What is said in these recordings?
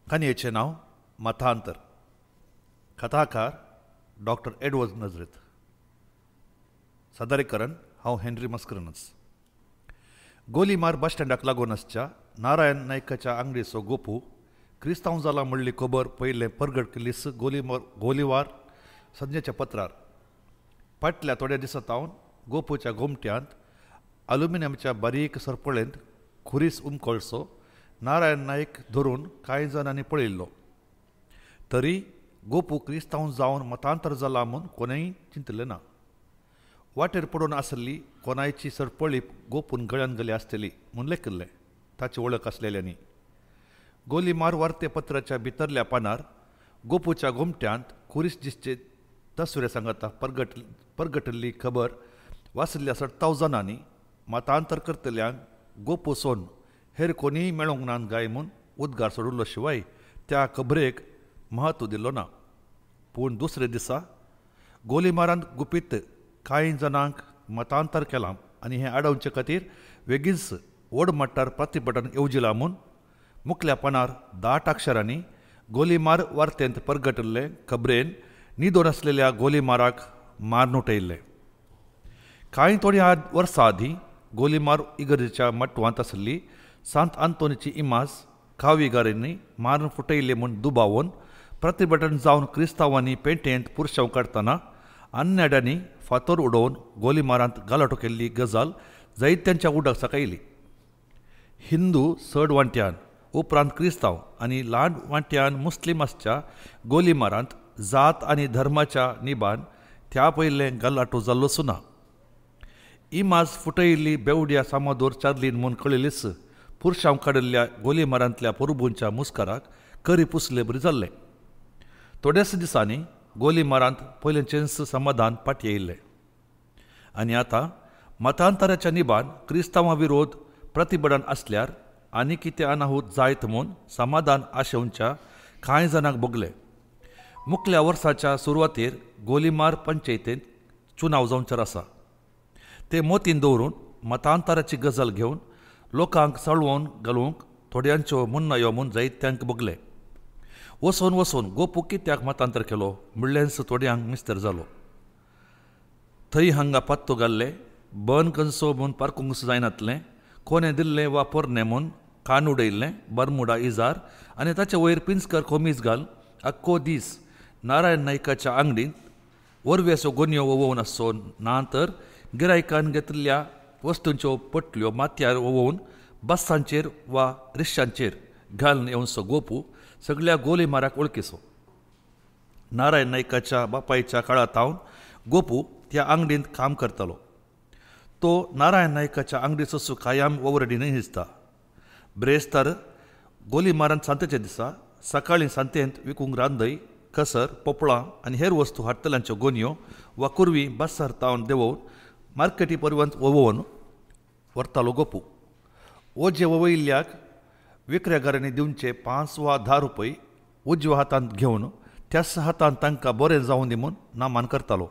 काणयेचें नांव मतांतर. कथाकार डॉक्टर एडवर्ड नजरेत. सादरीकरण हांव हेनरी मस्करनस. गोलीमार बस स्टँडाक लागून आसच्या नारायण नायकाच्या आंगडीचो गोपू क्रिस्तांव जाला म्हणली खबर पयलें परगट केल्लीस गोलीवार संजेच्या पत्रार. फाटल्या थोड्या दिसां सावन गोपूच्या गोमट्यांत अल्युमिनियमच्या बारीक सरपळेंत खुरीस उमकळसो नारायण नायक धरून कांय जाणांनी पळयल्लो. तरी गोपू क्रिस्तांव जावन मतांतर जाला म्हूण कोणेंय चिंतलें ना. वाटेर पडून आसली कोणायची सरपळी गोपून गळ्यान गेली आसतली म्हूण लेखिल्लें ताची वळख आसलेल्यांनी. गोलीमार वार्तेपत्राच्या भितरल्या पानार गोपूच्या गोमट्यांत खुरीस दिसचे तसविरे सांगाता परगटिल्ली खबर वाचिल्ल्या सत्ताव जाणांनी मतांतर करतल्यांक गोपू सोन हेर कोणीय मेळोंक ना गाय म्हूण उद्गार सोडिल्लो शिवाय त्या खबरेक म्हत्व दिलो ना. पूण दुसरे दिसा गोलीमारांत गुपीत कांय जाणांक मतांतर केलां आनी हें आडोवचे खातीर वेगींच व्हड मट्टार प्रतिभटन येवजिलां म्हूण मुखल्या पानार दाट अक्षरांनी गोलीमार वार्तेंत परगटिल्ले खबरेन न्हिदून आसलेल्या गोलीमाराक मारून उठयल्लें. कांय थोड्या वर्सां आदीं गोलीमार इगर्जेच्या मटवांत आसली सांत आंतोनीची इमाज कावीगारांनी मारून फुटयल्ली म्हूण दुबावून प्रतिभटन जावन क्रिस्तांवांनी पेंटेंत पुरशांव काडटना अन्नाड्यांनी फातोर उडोवन गोलीमारांत गालाटो केल्ली गजाल जायत्यांच्या उडक सकायली. हिंदू चड वांट्यान उपरांत क्रिस्तांव आनी ल्हान वांट्यान मुस्लीम आसच्या गोलीमारांत जात आनी धर्माच्या निबान त्या पयलें गलाटो जाल्लोच ना. इमाज फुटयिल्ली बेवड्या सामादोर चार्लीन म्हूण कळिल्लीच पुरशांव काडिल्ल्या गोलीमारांतल्या पोरबूंच्या मुस्काराक करी पुसले बरी जाल्लें. थोड्याच दिसांनी गोलीमारांत पयलेंचेंच समाधान फाटीं येयिल्लें आनी आतां मतांतराच्या निबान क्रिस्तांवां विरोध प्रतिबंधन आसल्यार आनी कितें अनाहूत जायत म्हूण समाधान आशेवच्या कांय जाणांक भोगलें. मुखल्या वर्साच्या सुरवातेर गोलीमार पंचायतींत चुनाव जावचेर आसा. ते मोतीन दवरून मतांतराची गजाल घेवन लोकांक सळवून घालूंक थोड्यांच्यो मुन्नायो म्हूण जायत्यांक भोगलें. वचून वचून गोपू कित्याक मतांतर केलो म्हणलेंच थोड्यांक मिस्तर जालो. थंय हांगा पत्तो घाल्ले बन कंसो म्हूण पारकूंक जायनातलें, कोणें दिल्लें वा पोरणें म्हूण कान उडयल्लें बरमुडा इजार आनी ताचे वयर पिंजकर खोमीस घाल आख्खो दीस नारायण नायकाच्या आंगडींत वरव्याचो गोनयो ओवोवन आसचो ना तर गिरायकान घेतिल्ल्या वस्तूंच्यो पटल्यो माथ्यार ओवोवन बसांचेर वा रिक्षांचेर घालून येवचो गोपू सगळ्या गोलीमाराक वळखीचो. नारायण नायकाच्या बापायच्या काळांत गोपू त्या आंगडींत काम करतालो. तो नारायण नायकाच्या आंगडीचो कायम ओवरडी न्हय दिसता. ब्रेस्तार गोलीमारांत सांतेच्या दिसा सकाळीं सांतेंत विकूंक रांदय कसर पोपळां आनी हेर वस्तू हाडटल्यांच्यो गोनयो वा कुरवी बसार तावन देंवोवन मार्केटी पर्यंत ओवोवन व्हरतालो गोपू. ओजे ओवयिल्ल्याक विक्रेगारांनी दिवचे 5 वा 10 रुपये उजव्या हातांत घेवन त्याच हातांत तांकां बरें जावं दी म्हूण नामान करतालो.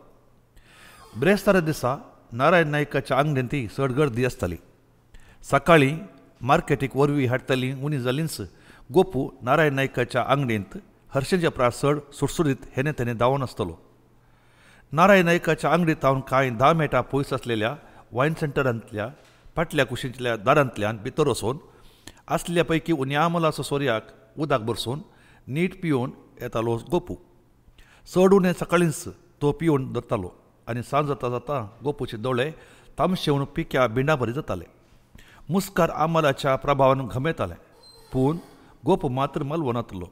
ब्रेस्तारा दिसा नारायण नायकाच्या आंगडींत चड गर्दी आसताली. सकाळीं मार्केटीक वरवीं हाडटली उणी जालींच गोपू नारायण नायकाच्या आंगडींत हर्शेच्या प्रास चड सुटसुटीत हेने तेने धांवन आसतलो. नारायण नायकाच्या आंगडींत हांव कांय 10 मिनटां पयस आसलेल्या वायन सेंटरांतल्या फाटल्या कुशींतल्या दारांतल्यान भितर वचून आसल्या पैकी उण्या मोलाचो सोर्याक उदक भरसून नीट पिवन येतालो गोपू. चड उणें सकाळींच तो पिवन धरतालो आनी सांज जाता जाता गोपूचे दोळे तामशेवन पिक्या बिंडा बरी जाताले. मुस्कार आमलाच्या प्रभावान घमेताले. पूण गोपू मात्र मलवनातलो.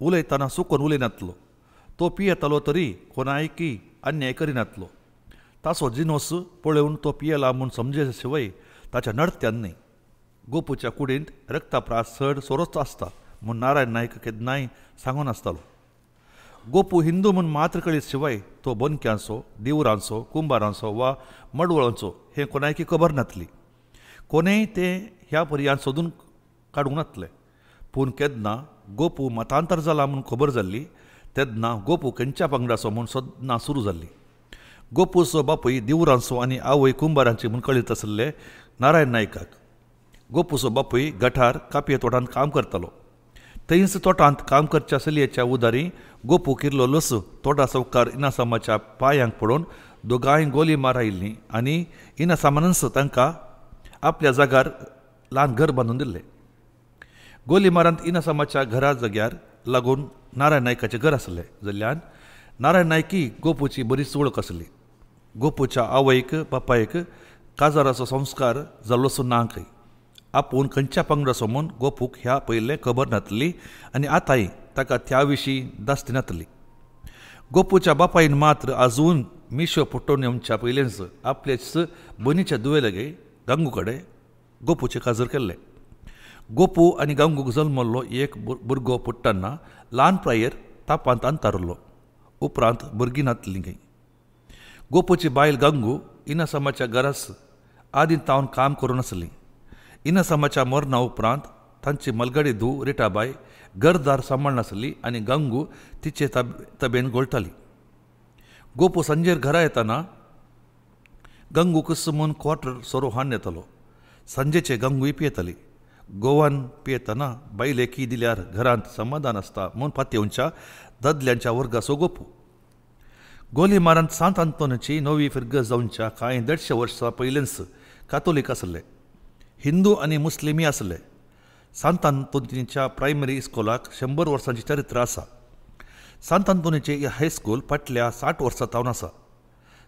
उलयतना सुकोन उलयनातलो. तो पियेतालो तरी कोणायकी अन्याय करिनातलो. ताचो जिनोस पळोवन तो पियेला म्हूण समजे शिवाय ताच्या नडत्यान न्हय. गोपूच्या कुडींत रक्ताप्रास चड सोरोच आसता म्हूण नारायण नायक केन्नाय सांगून आसतालो. गोपू हिंदू म्हूण मात्र कळीत शिवाय तो बोनक्यांचो, दिवरांचो, कुंबारांचो वा मडवळांचो हें कोणायकी खबर नातली. कोणेंय तें ह्या पर्यान सोदून काडूंक नातलें. पूण केन्ना गोपू मतांतर जाला म्हूण खबर जाल्ली तेन्ना गोपू खंयच्या पंगडाचो म्हूण सोदना सुरू जाल्ली. गोपूचो बापूय दिवरांचो आनी आवय कुंबारांची म्हूण कळीत आसले नारायण नायकाक. गोपूचो बापूय गठार कापये तोटांत काम करतालो. थंयच तोटांत काम करच्या चलयेच्या उदारी गोपू किर्लोलोस तोटा सावकार इनासामाच्या पांयांक पडून दोगांय गोली मार आयिल्लीं आनी इनासामानच तांकां आपल्या जागार ल्हान घर बांदून दिल्लें. गोलीमारांत इनासामाच्या घरा जाग्यार लागून नारायण नायकाचें घर आसलें जाल्ल्यान नारायण नायकी गोपूची बरीच वळख आसली. गोपूच्या आवयक बापायक काजाराचो संस्कार जाल्लोसो ना खंय. आपूण खंयच्या पंगडाचो म्हूण गोपूक ह्या पयलें खबर नातली आनी आतांय ताका त्या विशीं दास्ती नातली. गोपूच्या बापायन मात्र आजून मिशो फुटोवन येवच्या पयलेंच आपलेच भयणीच्या दुवे गंगू कडेन गोपूचें काजर केल्लें. गोपू आनी गंगूक जल्मल्लो एक भुरगो पुट्टाना ल्हान प्रायेर तापांत अंतारलो. उपरांत भुरगीं नातलीं खंय. गोपूची बायल गंगू इनासामाच्या घरास आदीं तावन काम करून आसली. इनासामाच्या मरणा उपरांत तांची मलगडी धूव रिटाबाय घरदार सांबाळनासली आनी गंगू तिचे तबेन गोळटाली. गोपू सांजेर घरा येताना गंगूक म्हूण क्वार्टर सोरो हाडून येतालो. सांजेचे गंगूय पियेताली. गोवान पियेतना बायलेकी दिल्यार घरांत समाधान आसता म्हूण पातयेवच्या दादल्यांच्या वर्गाचो गोपू. गोलीमारांत सांत आंतोनाची नवी फिरगज जावच्या कांय 150 वर्सां पयलेंच कातोलीक आसले. हिंदू आनी मुस्लिमी आसले. सांत आंतोनीच्या प्रायमरी इस्कोलाक 100 वर्सांची चरित्र आसा. सांत आंतोनीचें हायस्कूल फाटल्या 60 वर्सां तावन आसा.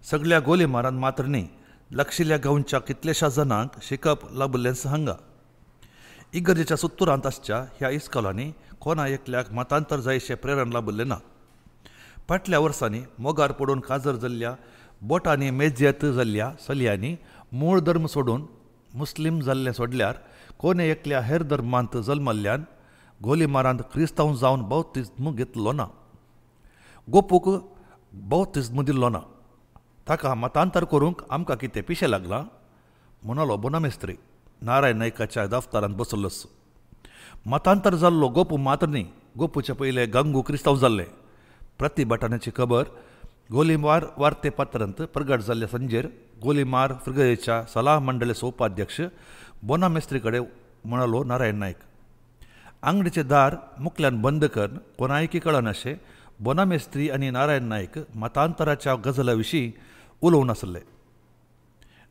सगळ्या गोलीमारांत मात्र न्ही, लागशिल्ल्या गांवच्या कितल्याश्या जाणांक शिकप लाबिल्लेंच हांगा. इगर्जेच्या सुत्तुरांत आसच्या ह्या इस्कोलांनी कोणा एकल्याक मतांतर जायशें प्रेरण लाबिल्लें ना. फाटल्या वर्सांनी मोगार पडून काजर जाल्ल्या बोटांनी मेजयत जाल्ल्या चलयांनी मूळ धर्म सोडून मुस्लीम जाल्लें सोडल्यार कोणे एकल्या हेर धर्मांत जल्मल्ल्यान गोलीमारांत क्रिस्तांव जावन बौतिज्म घेतलो ना. गोपूक बौतिज्म दिल्लो ना. ताका मतांतर करूंक आमकां कितें पिशें लागलां म्हणालो बोनामेस्त्री नारायण नायकाच्या दफ्तरांत बसलोच. मतांतर जाल्लो गोपू मात्र न्ही, गोपूचे पयले गंगू क्रिस्तांव जाल्ले. प्रतिभटनाची खबर गोलीमार वार्तेपत्रांत प्रगट जाल्ल्या सांजेर गोलीमार फिरगजेच्या सलाह मंडळाचो उपाध्यक्ष बोनामेस्त्री कडेन म्हणालो नारायण नायक. आंगडीचें दार मुकल्यान बंद करून कोणायकी कळनाशें बोनामेस्त्री आनी नारायण नायक मतांतराच्या गजला विशीं उलोवन आसले.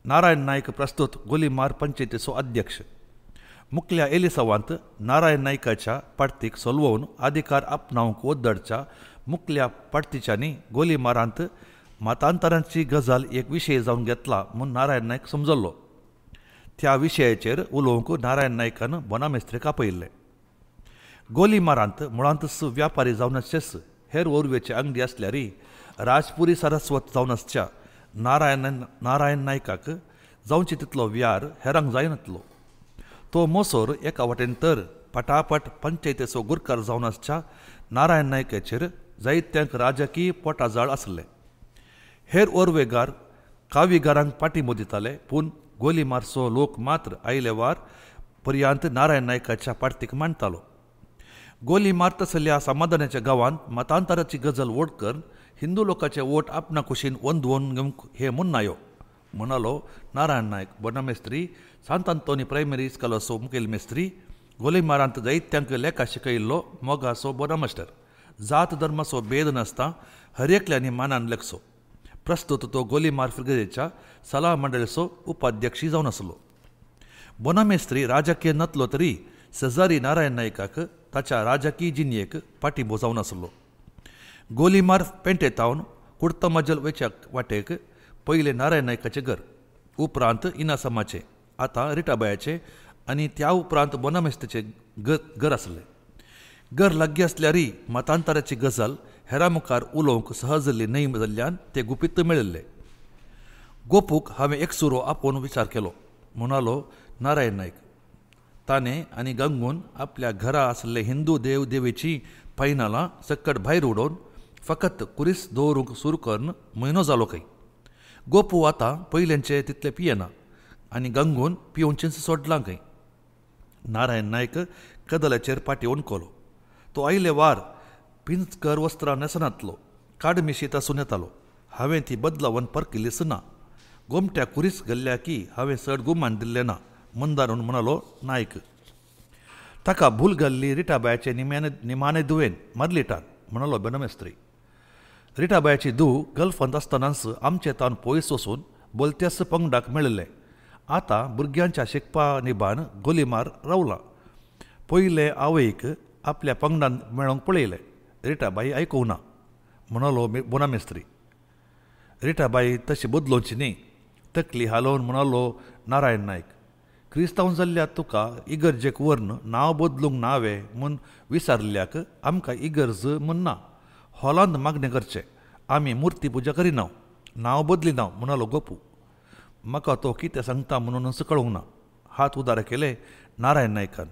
नारायण नायक प्रस्तुत गोलीमार पंचायतीचो अध्यक्ष. मुकल्या एलिसावांत नारायण नायकाच्या पार्टीक सोलवून अधिकार आपणावंक ओद्दडच्या मुकल्या पार्टीच्यांनी गोलीमारांत मतांतरांची गजाल एक विशय जावन घेतला म्हूण नारायण नायक समजल्लो. त्या विशयाचेर उलोवंक नारायण नायकान बोनामेस्त्रीक आपयिल्लें. गोलीमारांत मुळांतच व्यापारी जावन आसचेच हेर ओरवेचे अंगडी आसल्यारय राजपुरी सरस्वत जावन आसच्या नारायण नायकाक जावचे तितलो व्यार हेरांक जायनातलो. तो मोसोर एका वाटेन तर पटापट पंचायतीचो गुरकार जावन आसच्या नारायण नायकाचेर जायत्यांक राजकीय पोटाजाळ आसले. हेर ओरवेगार कावीगारांक पाठिंबो दिताले, पूण गोलीमारचो लोक मात्र आयले वार पर्यांत नारायण नायकाच्या पार्टीक मांडटालो. गोली मारतसल्या समाधानाच्या गांवांत मतांतराची गजल वोट करून हिंदू लोकांचे वोट आपणा कुशीन वंदवून घेवंक हे मुन्नायो म्हणालो नारायण नायक बोनामेस्त्री सांत आंतोनी प्रायमरी इस्कोलाचो मुखेल मेस्त्री. गोलीमारांत जायत्यांक लेखा शिकयिल्लो मोगाचो बोनामास्टर. जात धर्माचो भेद नासता हर एकल्यांनी मानान लेखचो. प्रस्तुत तो गोलीमार फिरगजेच्या सलाह मंडळाचो उपाध्यक्षी जावन आसलो. बोनामेस्त्री राजकीय नातलो तरी शेजारी नारायण नायकाक ताच्या राजकीय जिणयेक पाठिंबो जावन आसलो. गोलीमार पेंटेतावन कुर्तमजल वयच्या वाटेक पयलें नारायण नायकाचें घर, उपरांत इनासामाचें, आतां रिटाबायाचें आनी त्या उपरांत बोनामेस्त्रीचें घर आसलें. घर लागीं आसल्यारय मतांतराची गजाल हेरां मुखार उलोवंक सहजल्ली न्हय जाल्ल्यान ते गुपीत मेळिल्ले. गोपूक हांवें एकसुरो आपोवन विचार केलो म्हणालो नारायण नायक. ताणें आनी गंगून आपल्या घरा आसले हिंदू देव देवीची पायनालां सक्कट भायर उडोवन फकत कुरीस दवरूंक सुरू करून म्हयनो जालो खंय. गोपू आतां पयल्यांचे तितले पियेना आनी गंगून पिवचेंच सोडलां खंय. नारायण नायक कदलाचेर पाटी ओणकलो. तो आयले वार पिंजकर वस्त्रां न्हेसनातलो, काडमिशीत आसून येतालो. हांवें ती बदलावन परकिल्लीच ना. गोमट्या कुरीस घाल्ल्या की हांवें चड गुमान दिल्लें ना मंदारून म्हणालो नायक. ताका भूल घाल्ली रिटाबायाचे निमाणे दुवेन मार्लिटान म्हणालो बोनामेस्त्री. रिटाबायाची धूव गल्फांत आसतनाच आमचे तावन पयस वचून बोलत्याच पंगडाक मेळिल्लें. आतां भुरग्यांच्या शिकपा निबान गोलीमार रावला. पयले आवयक आपल्या पंगडान मेळोवंक पळयलें. रिटाबाई आयकूंक ना म्हणालो बोनामेस्त्री. रिटाबाई तशी बदलोवची न्ही तकली हालोवन म्हणालो नारायण नायक. क्रिस्तांव जाल्ल्या तुका इगर्जेक व्हरून नांव बदलूंक नावे म्हूण विचारल्याक आमकां इगर्ज म्हूण ना. हॉलांत मागणें करचें. आमी मुर्ती पुजा करिना, नांव बदलिना म्हणालो गोपू. म्हाका तो कितें सांगता म्हणूनच कळूंक ना. हात उदार केले नारायण नायकान.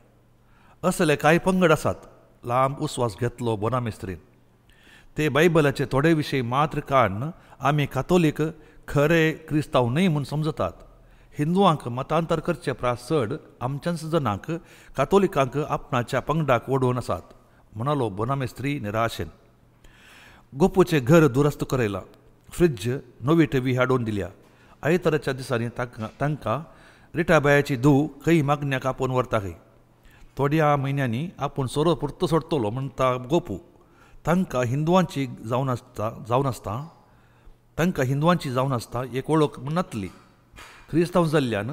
असले कांय पंगड आसात. लांब उस्वास घेतलो बोनामेस्त्रीन. ते बायबलाचे थोडे विशय मात्र काडून आमी कातोलीक खरे क्रिस्तांव न्हय म्हूण समजतात. हिंदुआंक मतांतर करचे प्रास चड आमच्याच जणांक कातोलिकांक आपणाच्या पंगडाक ओडून आसात म्हणालो बोनामेस्त्री निराशेन. गोपूचें घर दुरस्त करयलां. फ्रिज नवी टीव्ही हाडून दिल्या. आयताराच्या दिसांनी तांकां रिटाबायाची धूव खंय मागण्याक आपोवन व्हरता खंय. थोड्या म्हयन्यांनी आपूण सोरो पुरतो सोडटलो म्हणटा गोपू. तांकां हिंदुआंची जावन आसता एक वळख म्हूण नातली. क्रिस्तांव जाल्ल्यान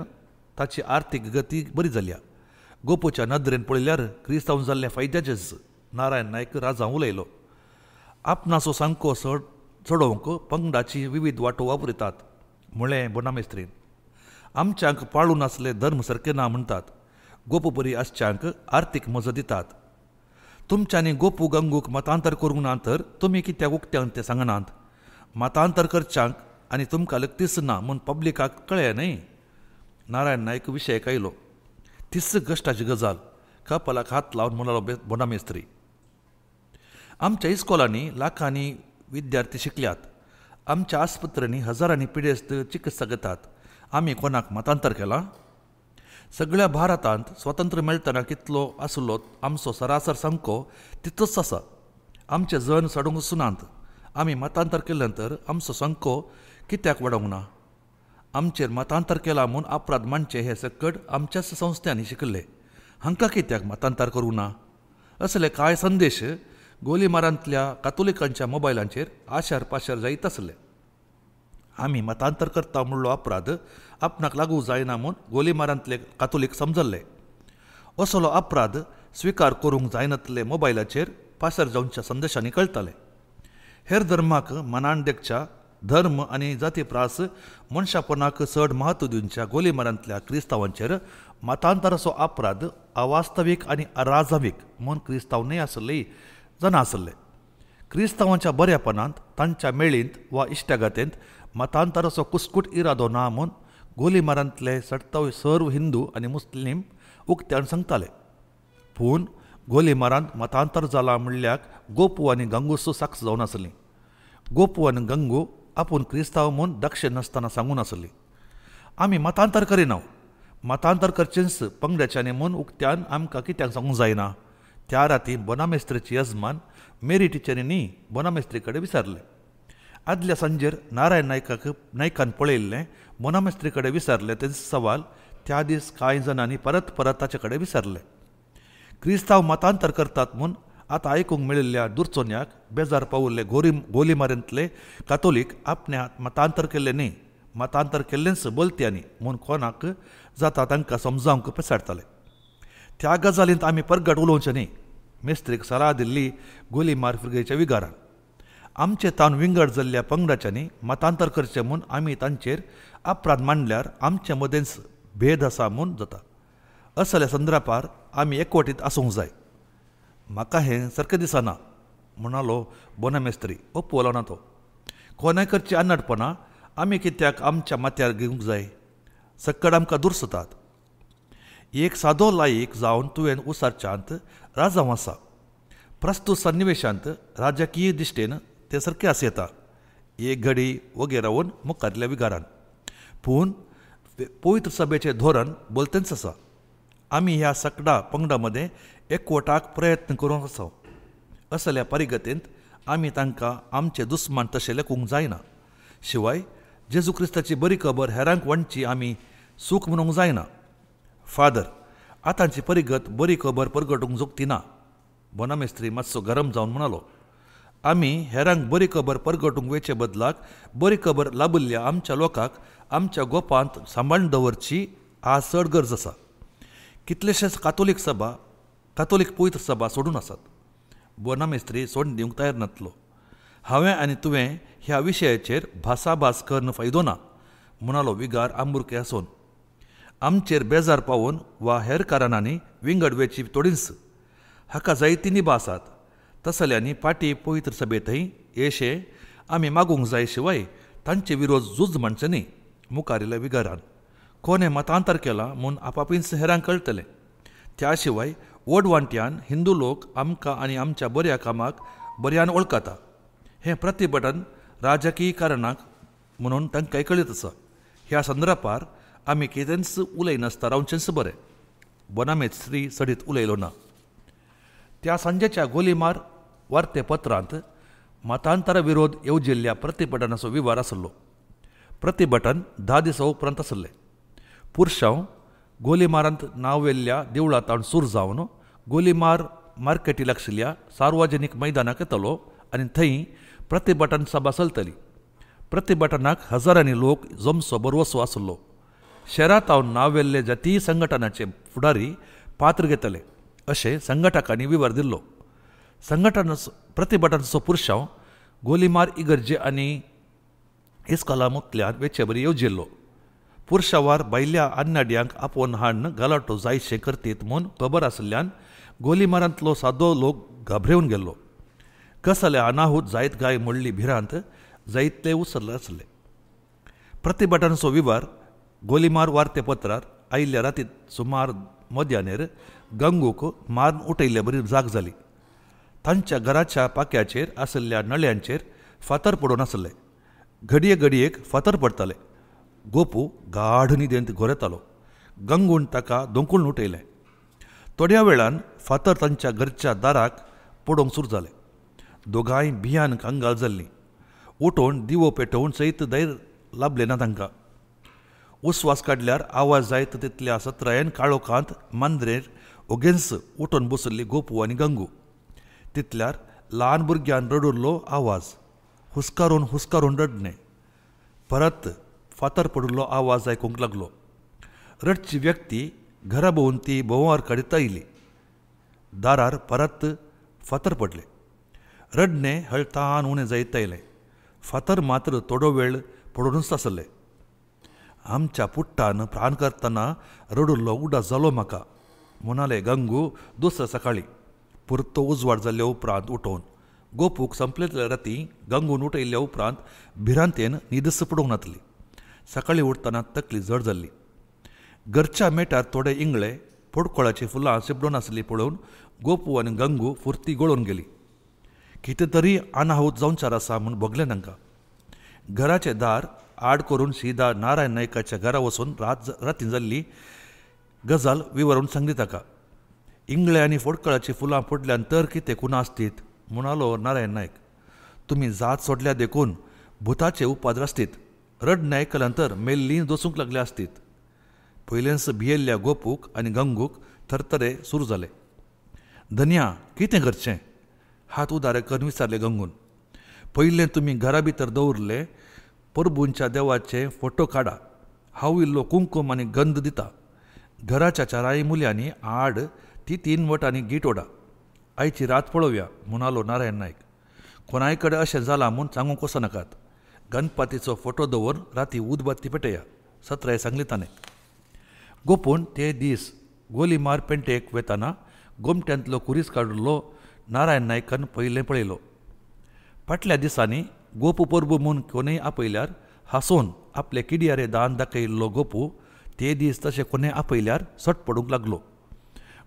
ताची आर्थीक गती बरी जाल्या. गोपूच्या नदरेन पळयल्यार क्रिस्तांव जाल्ले फायद्याचेच. नारायण नायक राजा उलयलो. आपणाचो सामको चडोवंक पंगडाची विविध वाटो वापरितात म्हळें बोनामेस्त्रीन. आमच्यांक पाळून आसले धर्म सारके ना म्हणटात. गोपूपरी आसच्यांक आर्थीक मजत दितात. तुमच्यांनी गोपू गंगूक मतांतर करूंक ना तर तुमी कित्याक उक्त्यान तें सांगनात? मतांतर करच्यांक आनी तुमकां लगतीच ना म्हूण पब्लिकाक कळ्ळें न्हय? नारायण नायक विशयाक आयलो. तीच कश्टाची गजाल. कपालाक हात लावन म्हणालो बोनामेस्त्री. आमच्या इस्कोलांनी लाखांनी विद्यार्थी शिकल्यात. आमच्या आस्पत्र्यांनी हजारांनी पिडेस्त चिकित्सा घेतात. आमी कोणाक मतांतर केलां? सगळ्या भारतांत स्वातंत्र्य मेळटना कितलो आसलो आमचो सरासर सामको तितलोच आसा. आमचे जण सडूंक सुनात. आमी मतांतर केलें तर आमचो संको कित्याक वाडोवंक ना? आमचेर मतांतर केलां म्हूण अपराध मानचे हे सकट आमच्याच संस्थांनी शिकले. हांकां कित्याक मतांतर करूंक ना? असले कांय संदेश गोलीमारांतल्या कातोलिकांच्या मोबायलांचेर आशार पाशार जायत आसले. आमी मतांतर करता म्हणलो अपराध आपणाक लागू जायना म्हूण गोलीमारांतले कातोलीक समजल्ले. असलो अपराध स्विकार करूंक जायनातले मोबायलाचेर पासार जावच्या संदेशांनी कळटाले. हेर धर्माक मनान देखच्या धर्म आनी जाती प्रास मनशापणाक चड म्हत्व दिवच्या गोलीमारांतल्या क्रिस्तांवांचेर मतांतराचो अपराध अवास्तवीक आनी अराजवीक म्हूण क्रिस्तांव न्हय आसले जाणा आसले. क्रिस्तांवांच्या बऱ्यापणांत तांच्या मेळींत वा इश्टागतेंत मतांतराचो कुस्कूट इरादो ना म्हूण गोलीमारांतले सत्तावीस सर्व हिंदू आनी मुस्लीम उक्त्यान सांगताले. पूण गोलीमारांत मतांतर जाला म्हणल्याक गोपू आनी गंगूसो साक्ष जावन आसली. गोपू आनी गंगू आपूण क्रिस्तांव म्हूण दक्ष नासतना सांगून आसली. आमी मतांतर करिना, मतांतर करचेंच पंगडाच्यानी म्हूण उक्त्यान आमकां कित्याक सांगूंक जायना? त्या राती बोनामेस्त्रीची यजमान मेरी टिचरींनी बोनामेस्त्री कडेन विचारलें. आदल्या सांजेर नारायण नायकान पळयल्लें बोनामेस्त्री कडेन विचारलें तें सवाल त्या दीस कांय जाणांनी परत परत ताचे कडेन विचारलें. क्रिस्तांव मतांतर करतात म्हूण आतां आयकूंक मेळिल्ल्या दुर्चोन्याक बेजार पावल्ले गोलीमारेंतले कातोलीक आपणे मतांतर केल्लें न्ही, मतांतर केल्लेंच बोलत्यांनी म्हूण कोणाक जाता तांकां समजावंक पिसाडटाले. त्या गजालींत आमी परगट उलोवचें न्ही मेस्त्रीक सलाह दिल्ली गोलीमार फिरगेच्या विगारान. आमचे तान विंगड जाल्ल्या पंगडाच्यांनी मतांतर करचें म्हूण आमी तांचेर अपराध मांडल्यार आमचे मदेंच भेद आसा म्हूण जाता. असल्या संदर्भार आमी एकवटीत आसूंक जाय. म्हाका हें सारकें दिसना म्हणालो बोनामेस्त्री. ओप्पो ना तो. कोणाय करची अन्नाडपणां आमी कित्याक आमच्या माथ्यार घेवंक जाय? सक्कड आमकां दुरसतात. एक सादो लायक जावन तुवें उसारच्यांत राजांव आसा. प्रस्तूत सन्निवेशांत राजकीय दिश्टेन तें सारकें आस येता. एक घडी वगेर रावन मुखारल्या विगारान. पूण पवित्र सभेचें धोरण बोलतेंच आसा. आमी ह्या सगळ्या पंगडा मदें एकवटाक प्रयत्न करूंक आसा. असल्या परिगतेंत आमी तांकां आमचे दुस्मान तशें लेखूंक जायना. शिवाय जेजू क्रिस्ताची बरी खबर हेरांक वांटची आमी सूख म्हणूंक जायना. फादर, आतांची परिगत बरी खबर परगटूंक जोगती ना. बोनामेस्त्री मातसो गरम जावन म्हणालो, आमी हेरांक बरी खबर परगटूंक वेचे बदलाक बरी खबर लाबिल्ल्या आमच्या लोकांक आमच्या गोपांत सांबाळून दवरची आज चड गरज आसा. कितलेशेच कातोलीक सभा, कातोलीक पवित्र सभा सोडून आसात. बोनामेस्त्री सोडून दिवंक तयार नातलो. हांवें आनी तुवें ह्या विशयाचेर भासाभास करून फायदो ना, म्हणालो विगार आंबुरके आसून. आमचेर बेजार पावोवन वा हेर कारणांनी विंगड वेची थोडींच हाका जायतीं निबां आसात. तसल्यांनी फाटीं पवित्र सभेंतय येशे आमी मागूंक जाय शिवाय तांचे विरोध झूज मांडचे न्ही. मुखारिल्ल्या विगारान कोणें मतांतर केलां म्हूण आपापींच हेरांक कळटलें. त्या शिवाय व्हड वांट्यान हिंदू लोक आमकां आनी आमच्या बऱ्या कामाक बऱ्यान वळखता. हें प्रतिभटन राजकीय कारणाक म्हणून तांकांय कळीत आसा. ह्या संदर्भार आमी कितेंच उलयनासतना रावचेंच बरें. बोनामेस्त्री सडीत उलयलो ना. त्या सांजेच्या गोलीमार वार्तेपत्रांत मतांतरा विरोध येवजिल्ल्या प्रतिभटनाचो विवार आसलो. प्रतिभटन 10 दिसां उपरांत आसलें. पुरशांव गोलीमारांत नांवेल्ल्या देवळांत सूर जावन गोलीमार मार्केटी लागशिल्ल्या सार्वजनीक मैदानाक येतलो आनी थंय प्रतिभटन सभा चलतली. प्रतिभटनाक हजारांनी लोक जमचो बरवसो आसलो. शहरांत नांवेल्ले जातीय संघटनाचे फुडारी पात्र घेतले अशें संघटकांनी विवर दिल्लो. संघटन प्रतिभटनाचो पुरशांव गोलीमार इगर्जे आनी इस्कोला मुखल्यान वेचेबरी येवजिल्लो. पुरशावार भायल्या अन्नाड्यांक आपोवन हाडून गलाटो जायशें करतीत म्हूण खबर आशिल्ल्यान गोलीमारांतलो सादो लोक घाबरेवन गेल्लो. कसले अनाहूत जायत गाय म्हणली भिरांत जायतले उसरले आसले. प्रतिभटनाचो विवार गोलीमार वार्तेपत्रार आयिल्ल्या रातीत सुमार मध्यानेर गंगूक मारून उठयल्ले बरी जाग जाली. तांच्या घराच्या पाक्याचेर आशिल्ल्या नळ्यांचेर फातर पडून आसले. घडये घडयेक फातर पडटाले. गोपू गाढ न्हिदेंत घोरेतालो. गंगून ताका दोंकून उठयलें. थोड्या वेळान फातर तांच्या घरच्या दाराक पडोवंक सुरू जाले. दोगांय भियान कंगाल जाल्लीं. उठोवन दिवो पेटोवन सयत धैर्य लाबलें ना तांकां. उस्वास काडल्यार आवाज जायत तितल्या सत्रायेन काळोखांत मांद्रेर ओगेंच उठून बसल्ली गोपू आनी गंगू. तितल्यार ल्हान भुरग्यान रडुल्लो आवाज, हुस्कारून हुस्कारून रडणें, परत फातर पडिल्लो आवाज आयकूंक लागलो. रडची व्यक्ती घरा भोंवन ती भोंवर काडीत आयली. दारार परत फातर पडले. रडणें हळतान उणें जायत आयलें. फातर मात्र थोडो वेळ पडूनच आसले. आमच्या पुट्टान प्राण करतना रडुल्लो उडास जालो म्हाका, म्हणाले गंगू दुसऱ्या सकाळी पुरतो उजवाड जाल्ल्या उपरांत उठोवन. गोपूक संपलेतल्या राती गंगून उठयल्ल्या उपरांत भिरांतेन न्हीदच पडूंक नातली. सकाळी उठतना तकली जड जाल्ली. घरच्या मेटार थोडे इंगळे पोडकोळाची फुलां शिपडून आसली पळोवन गोपू आनी गंगू फुर्ती गळून गेली. कितें तरी अनाहूत जावचार आसा म्हूण भोगलें तांकां. घराचें दार आड करून सीधा नारायण नायकाच्या घरा वचून राती जाल्ली गजाल विवरून सांगली ताका. इंगळे आनी फोडकळाची फुलां पडल्यान तर कितें कुणा आसतीत, म्हणालो नारायण नायक. तुमी जात सोडल्या देखून भुताचे उपाद्र आसतीत. रडणें आयकल्यान तर मेल्लीं दोसूंक लागल्या आसतीत. पयलेंच भियेल्ल्या गोपूक आनी गंगूक थरथरे सुरू जाले. धन्या, कितें करचें? हात उदारे करून विचारले गंगून. पयलें तुमी घरा भितर दवरले परबूंच्या देवाचे फोटो काडा. हांव इल्लो कुंकूम आनी गंध दिता. घराच्या चाराय मुल्यांनी आड ती 3 वटांनी गीट ओडा. आयची रात पळोवया, म्हणालो नारायण नायक. कोणाय कडेन अशें जालां म्हूण सांगूंक वचनाकात. गणपतीचो फोटो दवर राती उदबत्ती पेटया, सत्राय सांगली ताणें. गोपून ते दीस गोलीमार पेंटेक वेताना गोमट्यांतलो कुरीस काडिल्लो नारायण नायकान पयलें पळयलो. फाटल्या दिसांनी गोपू परबू म्हूण कोणूय आपयल्यार हांसून आपले किडयारे दान दाखयल्लो गोपू ते दीस तशें कोणूय आपयल्यार सट पडूंक लागलो.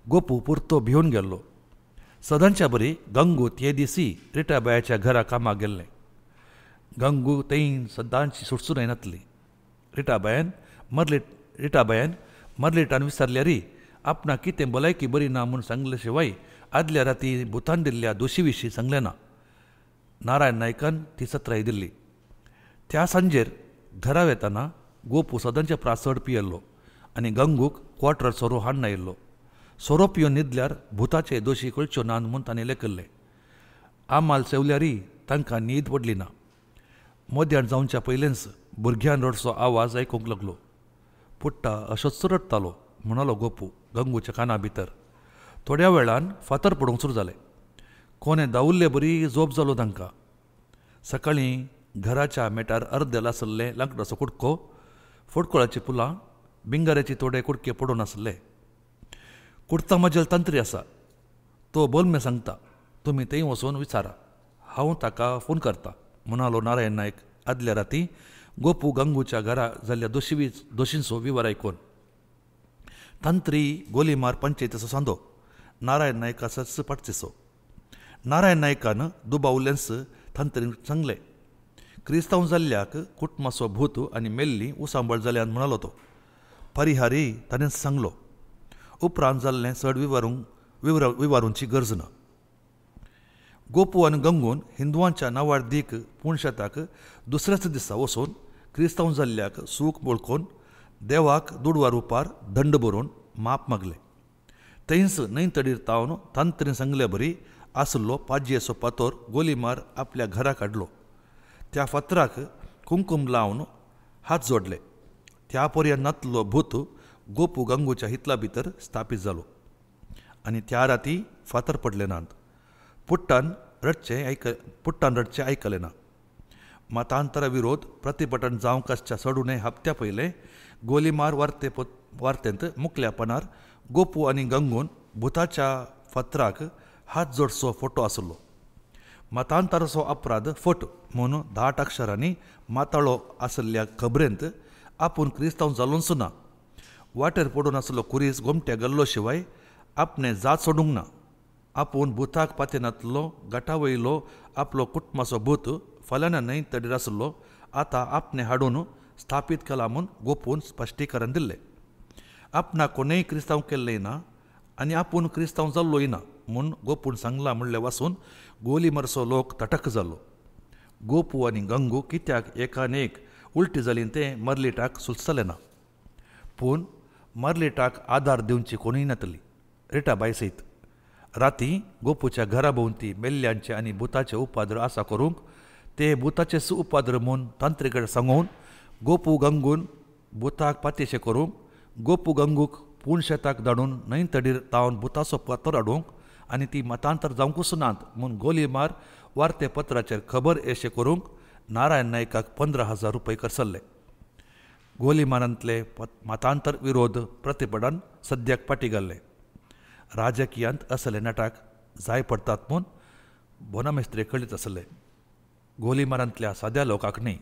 गोपू पुरतो भिवन गेल्लो. सदांच्या बरी गंगू ते दिसी रिटाबायाच्या घरा कामाक गेल्लें. गंगू थंय सदांची सुटसून नातली. रिटाबायन मर्लेटान विचारल्यारी आपणाक कितें भलायकी बरी ना म्हूण सांगले शिवाय आदल्या राती भुतान दिल्ल्या दोशी विशीं सांगलें ना. नारायण नायकान ती सत्राय दिल्ली. त्या सांजेर घरा वेताना गोपू सदांचे प्रासड पियेल्लो आनी गंगूक क्वार्टर सोरो हाडून आयिल्लो. सोरो पिवन न्हिदल्यार भुताचे दोशी कळच्यो नात म्हूण ताणें लेखिल्लें. आमाल सेवल्यारय तांकां न्हीद पडली ना. मध्यान जावच्या पयलेंच भुरग्यान रडचो आवाज आयकूंक लागलो. पुट्टा अशोच रडटालो म्हणालो गोपू गंगूच्या काना भितर. थोड्या वेळान फातर पडूंक सुरू जाले. कोणें दावुल्ले बरी जोप जालो तांकां. सकाळीं घराच्या मेटार अर्दे लासल्लें लांकडाचो कुडको, फोडकोळाची पुलां, बिंगाऱ्याचे थोडे कुडके पडून आसले. कुडता म्हजेल तंत्री आसा, तो बोलमे सांगता, तुमी थंय वचून विचारा, हांव ताका फोन करता म्हणालो नारायण नायक. आदल्या राती गोपू गंगूच्या घरा जाल्ल्या दोशींचो विवर आयकून. तंत्री गोलीमार पंचायतीचो सांदो नारायण नायकाचोच पाटचेचो. नारायण नायकान दुबावल्लेंच तंत्रीन सांगलें, क्रिस्तांव जाल्ल्याक कुटुंबाचो भूत आनी मेल्ली उसांबळ जाल्यान म्हणालो तो. परिहारी ताणें सांगलो. उपरांत जाल्लें चड विवारूंची गरज ना. गोपू आनी गंगून हिंदुवांच्या नांवार दीक पूण शेताक दुसऱ्याच दिसा वचून क्रिस्तांव जाल्ल्याक सूख वळखून देवाक दुडवा रुपार दंड बरोवन माप मागलें. थंयच न्हंय तडीर तावन तांत्रीन सांगले बरी आसलो पाजयेचो पातोर गोलीमार आपल्या घरा काडलो. त्या फातराक कुंकूम लावन हात जोडले. त्या पर्यंत नातलो भूत गोपू गंगूच्या हितला भितर स्थापीत जालो आनी त्या राती फातर पडले नात. पुट्टान रडचें आयकलें ना. मतांतरा विरोध प्रतिपटन जावंक आसच्या चडुणे हप्त्या पयलें गोलीमार वार्तेंत मुकल्यापणार गोपू आनी गंगून भुताच्या फातराक हात जोडचो फोटो आसलो. मतांतराचो अपराध फट म्हूण धाट अक्षरांनी माताळो आसल्या खबरेंत आपूण क्रिस्तांव जालोच ना, वाटेर पडून आसलो कुरीस गोमट्या गल्लो शिवाय आपणें जात सोडूंक ना, आपूण भुताक पातेनातलो गटा वयलो आपलो कुटुंबाचो भूत फलाना न्हंय तडीर आसलो, आतां आपणें हाडून स्थापीत केला म्हूण गोपून स्पश्टीकरण दिल्लें. आपणाक कोणेय क्रिस्तांव केल्लें ना आनी आपूण क्रिस्तांव जाल्लोय ना म्हूण गोपून सांगलां म्हणलें वासून गोलीमारचो लोक तटक जालो. गोपू आनी गंगू कित्याक एकान एक उलटी जाली तें मर्लिटाक सुचलें ना. पूण मर्लिटाक आदार दिवची कोणूय नातली, रिटाबाय सयत. राती गोपूच्या घरा भोंवती मेल्ल्यांचे आनी भुताचे उपाद्र आसा करूंक ते भुताचेच उपाद्र म्हूण तांत्रिकडे सांगून गोपू गंगून भुताक पातेशे करूंक गोपू गंगूक पूण शेताक धाडून न्हंय तडीर तावन भुताचो फातर हाडूंक आनी ती मतांतर जावंकूच नात म्हूण गोलीमार वार्ते पत्राचेर खबर येशे करूंक नारायण नायकाक 15,000 रुपये खर्चल्ले. गोलीमारांतले मतांतर विरोध प्रतिपडान सद्याक फाटी घाल्ले. राजकीयांत असले नाटक जाय पडटात म्हूण बोनामेस्त्रे कळीत आसले. गोलीमारांतल्या साद्या लोकांक न्ही.